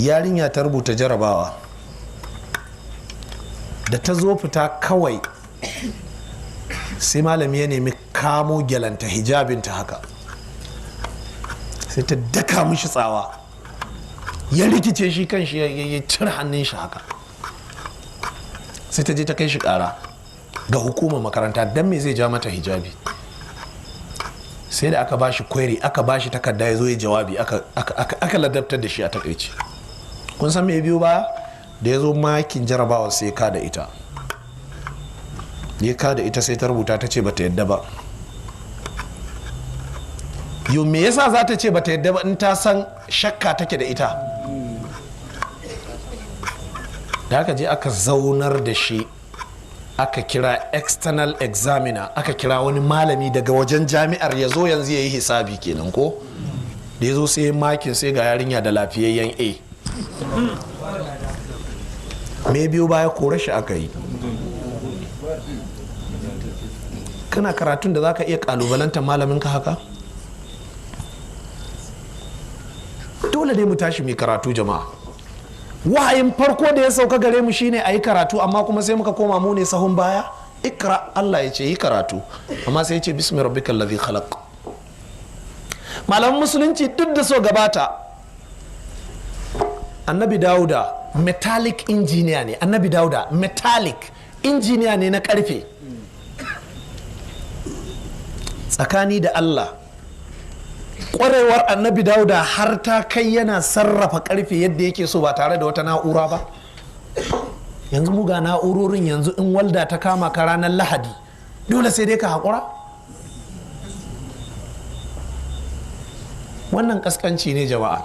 Yarinya ta rubuta jarabawa, da ta zo fita kawai sai malami ya nemi kamo gyalanta, hijabinta haka, sai ta daka mishi tsawa, ya rikice, shi kan shi ya cire hannun shi haka. Sai ta je ta kai shi kara ga hukumar makaranta, don me zai ja mata hijabi? Sai da aka bashi query, aka bashi takarda, ya zo ya jawabi, aka ladabtar da shi. A takaice, kun san me biyu ba? Da ya zo makin jarabawa sai ka da ita, ya ka da ita, sai ta rubuta ta ce bata yadda ba. Yo, me yasa za ta ce bata yadda ba in ta san shakka take da ita? Da aka je aka zaunar da shi, aka kira external examiner, aka kira wani malami daga wajen jami'ar ya zo yanzu ya yi hisabi kenan ko. Da ya zo sai makin, sai ga yarinya da lafiyayyen A. Me biyu baya? Kore shi aka yi. Kana karatun da zaka iya kalubalantar malamin ka haka? Dole ne mu tashi mai karatu, jama'a. Wahayin farko da ya sauka gare mu shine a yi karatu, amma kuma sai muka koma mu ne sahun baya. Ikra, Allah ya ce yi karatu, amma sai ya ce bismi rabbikal ladhi khalaq. Malaman musulunci duk da so gabata, Annabi Dauda metallic engineer ne. Annabi Dauda metallic engineer ne na karfe. Tsakani da Allah, kwarewar Annabi Dauda har ta kai yana sarrafa karfe yadda yake so ba tare da wata na'ura ba. Yanzu mu ga na'urorin, yanzu in walda ta kama ka ranar Lahadi, dole sai dai ka haƙura. Wannan kaskanci ne, jama'a.